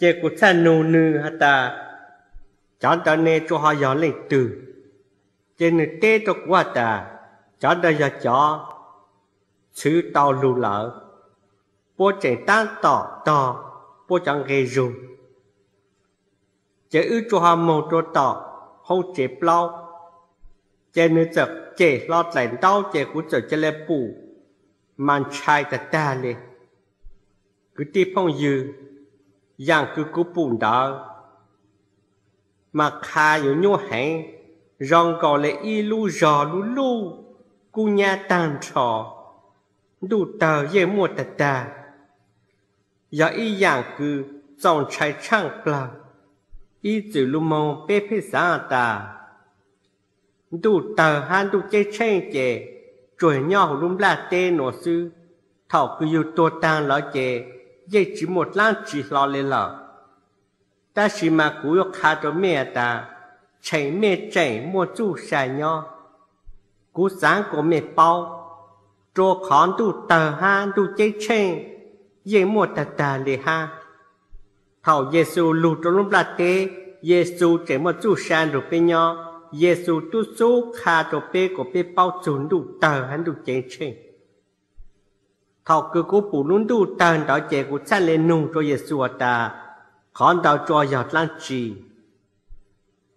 Ces kuv txhaj nug nws has tas, cov ntawd ne tsuas ho yog leej twg? Ces nws teb rua kuv has tas, cov ntawd yog cov txhwv tau lug lawm, puab tseem taab tom tog puab cov nqe zug. Ces wb tsuas ho moog rua tom hoob tsev plaub, ces nws txawm cem hlo dlaim ntaub ces kuv txawm ca le pum mas ntshai tag tag le. Kwv tij phooj ywg, yaam kws kuv pum ntawd mas qha yuav nyuaj heev, zoo nkaus le ib lub zog lub luj kub nyab taag nrho, ntuj tawg yeej muaj tag tag. Yog ib yaam kws txaus ntshai tshaaj plawg. Ib txwm lug moog peb pheej xaav tas ntuj tawg hab ntuj ceeb tsheej ces tsuas nyob huv lub nplaj teb nuav xwb, thaum kws yug tuag taag lawm ces yeej tsi muaj dlaab tsi hlo le lawm. Tab sis mas kuv yuav qha rua mej tas, tsheem mej tseem muaj txuj sa nyob. Kuv xaav kuas mej paub, rua qhov ntuj tawg hab ntuj ceeb tsheej yeej muaj tag tag le hab. Thaum Yexus lug rua lub nplaj teb, Yexus tseem muaj txuj sa nrug peb nyob. Yexus tub xub qha rua peb kuas peb paub txug ntuj tawg hab ntuj ceeb tsheej. Thaum kws kuv pum lub ntuj tawg ntawd ces kuv txhaj le nug rua Yexus has tas, qhov ntawd tsuas yog dlaab tsi?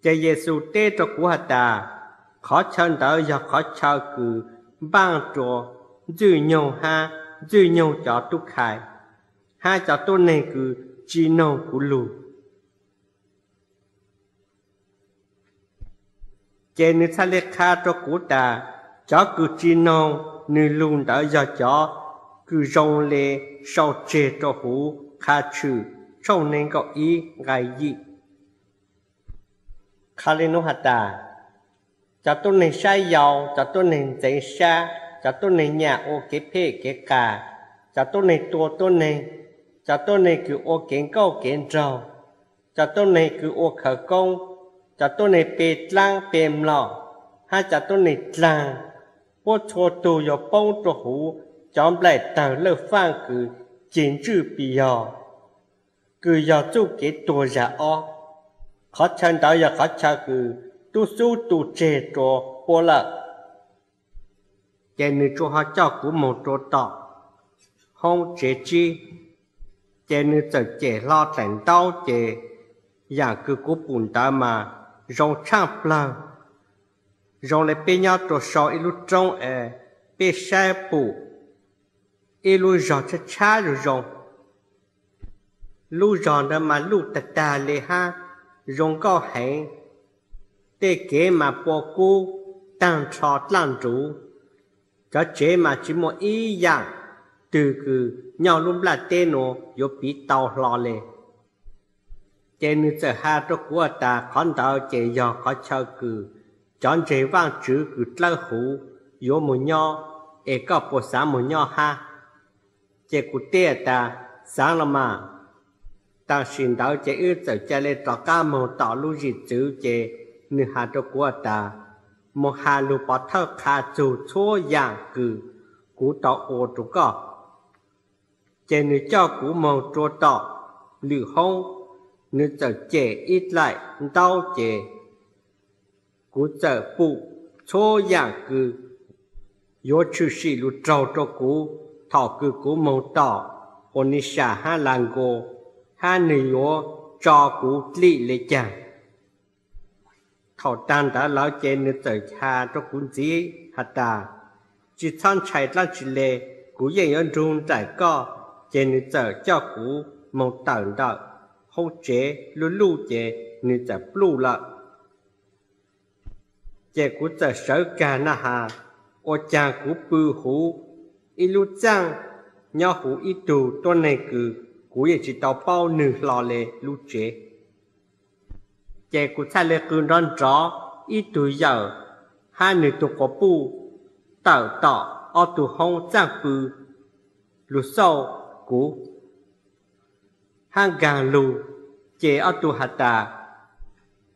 Ces Yexus teb rua kuv has tas, qhov chaw ntawd yog qhov chaw kws npaaj rua Ntxwg Nyoog hab Ntxwg Nyoog cov tub khai, hab cov tuab neeg kws tsi noog kuv lug. Ces nws txhaj le qha rua kuv tas, cov kws tsi noog nws lug ntawd yog cov kws zoo le sau tseg rua huv Qha Tshwm tshooj neeg nkaum ib nqai yim. Qha le nuav has tas, cov tuab neeg sab yau, cov tuab neeg ntxeev sab, cov tuab neeg nyam ua kev phem kev qas, cov tuab neeg tua tuab neeg, cov tuab neeg kws ua kev nkauj kev nraug, cov tuab neeg kws ua khawv koob, cov tuab neeg pe dlaab pe mlom, hab cov tuab neeg dlaag, puab txhua tug yuav poob rua huv cov nplaim tawg lawj faaj kws ceg ntswj pis yog, kws yog txuj kev tuag zag ob. Qhov chaw ntawd yog qhov chaw kws tub xub tu tseg rua puab lawm. Ces nws tsuas ho coj kuv moog rua tom hoob tsev tsib, ces nws txawm cem hlo dlaim ntaub ces yaam kws kuv pum ntawd mas zoo tshaaj plawg, zoo le peb nyob rua sau ib lub roob es peb saib pum ib lub zog tshab tshab zoo zoo. Lub zog ntawd mas luj tag tag le hab zoo nkauj heev, tej kev mas pua kub taag nrho dlaaj nruv, cov tsev mas tsi muaj ib yaam twg kws nyob lub nplaj teb nuav yuav piv tau hlo le. Ces nws txawm has rua kuv has tas qhov ntawd ces yog qhov chaw kws cov ntseeg Vaajtswv kws dlawb huv yuav moog nyob, es koj puas xaav moog nyob hab? Ces kuv teb tas, xaav los mas. Tam sim ntawd ces wb txawm ca le rov qaab moog tom lub zim txwv ces nws has rua kuv has tas, moog has lug pov thawj qha txug txhua yaam kws kuv tau ua rua koj. Ces nws coj kuv moog rua tom lwm hoob, nws txawm cem ib dlaim ntaub ces kuv txawm pum txhua yaam kws yuav tshwm sim lug raug rua kuv thaum kws kuv moog tom Onisas hab Lankos, hab nwg yuav tso kuv dlim le caag. Thaum taag ntawd lawm ces nws txawm has rua kuv ntxiv has tas, tsi txhob ntshai dlaab tsi le, kuv yeej yuav nrug nraim koj. Ces nws txawm coj kuv moog tawm ntawm hoob tsev luj luj ces nws txawm pluj lawm. Ces kuv txawm sawv kag na has, ua caag kuv pw huv ib lub txaaj nyob huv ib tug tuab neeg kws kuv yeej tsi tau paub nwg hlo le lub tsev. Ces kuv txhaj le qw nrov nrov, ib tug yawm hab nwg tug quas puj tawm tom ob tug hoob txaaj pw lug xauj kuv hab nkaag lug. Ces ob tug has tas,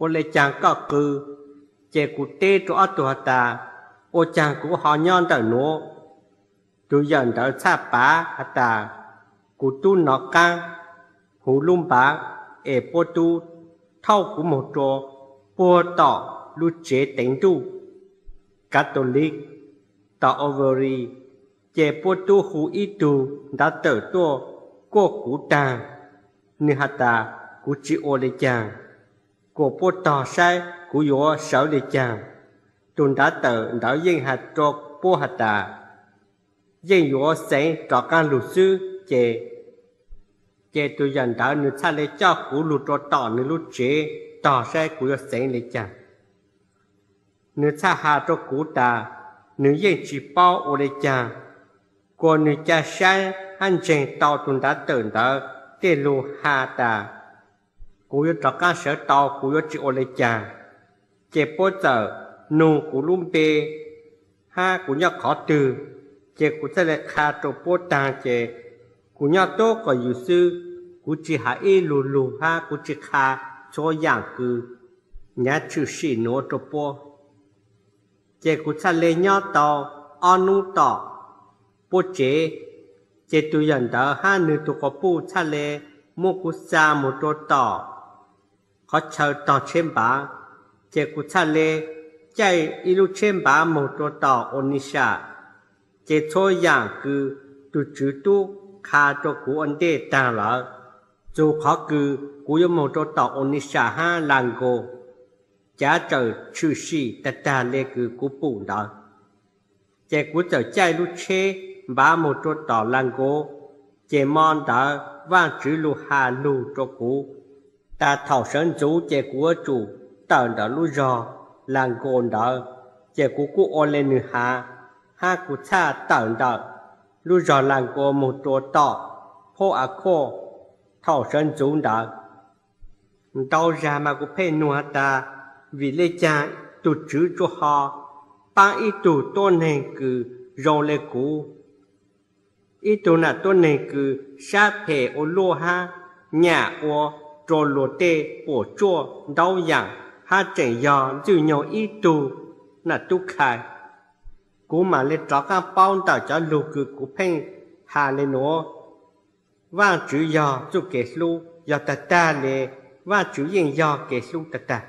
ua le caag koj qw? Ces kuv teb rua ob tug has tas, ua caag kuv ho nyob ntawm nuav? Tug yawm ntawd txhaj pav has tas, kuv tub nov qaab huv lub npav. es puab tub thauj kuv moog rua puag tom lub tsev teev ntuj Catholic tom Oberville, ces puab tub hu ib tug ntav tawm tuaj kuaj kuv taag. Nwg has tas kuv tsi ua le caag, kuas puab tog saib kuv yuav sawv le caag. Tus ntav tawm ntawd yeej has rua puab has tas yeej yuav xeev rov qaab lug xwb. Ces, ces tus yawm ntawd nwg txhaj le coj kuv lug rua tom nwg lub tsev tog saib kuv yuav xeev le caag. Nwg txhaj has rua kuv tas nwg yeej tsi paub ua le caag, kuas nwg ca saib hab ntseeg tau tus ntav tawm ntawd tej lug has tas kuv yuav rov qaab sawv tau, kuv yuav tsi ua le caag. Ces puab txawm nug kuv lub npe hab kuv nyob qhov twg, ces kuv txhaj le qha rua puab taag. Ces kuv nyob tub qom yus xwb, kuv tsi has ib lug lug hab kuv tsi qha txhua yaam kws nyav tshwm sim nuav rua puab. Ces kuv txhaj le nyob tau ob nub tom puab tsev, ces tus yawm ntawd hab nwg tug quas puj txhaj le muab kuv xa moog rua tom qhov chaw tog tsheb npav. Ces kuv txhaj le caij ib lub tsheb npav moog rua tom Onitsha. Ces txhua yaam kws tug Tswv tub qha rua kuv ua ntej taag lawm, txug qhov kws kuv yuav moog rua tom Onitsha hab Lago, cav txawm tshwm sim tag tag le kws kuv pum ntawd. Ces kuv txawm caij lub tsheb npav moog rua tom Lago. Ces mo ntawd Vaajtswv lug has lug rua kuv tas thaum sawv ntxuv ces kuv yuav tsum tawm ntawm lub zog Lago ntawd. Ces kuv kuj ua le nwg has, hab kuv txhaj tawm ntawm lub zog Lago moog rua tom Port Harcourt thaum sawv ntxuv ntawd. Ntau zag mas kuv pheej nug has tas, vim le caag tug Tswv tsuas ho paab ib tug tuab neeg kws zoo le kuv, ib tug nam tuab neeg kws sab phem ua luaj hab nyam ua rua luag tej puam tsuaj ntau yaam, hab tseem yog Ntxwg Nyoog ib tug nam tub khai. Kuv mam le rov qaab paub ntawm cov lug kws kuv pheej has le nuav, Vaajtswv yog txuj kev hlub, yog tag tag le, Vaajtswv yeej yog kev hlub tag tag.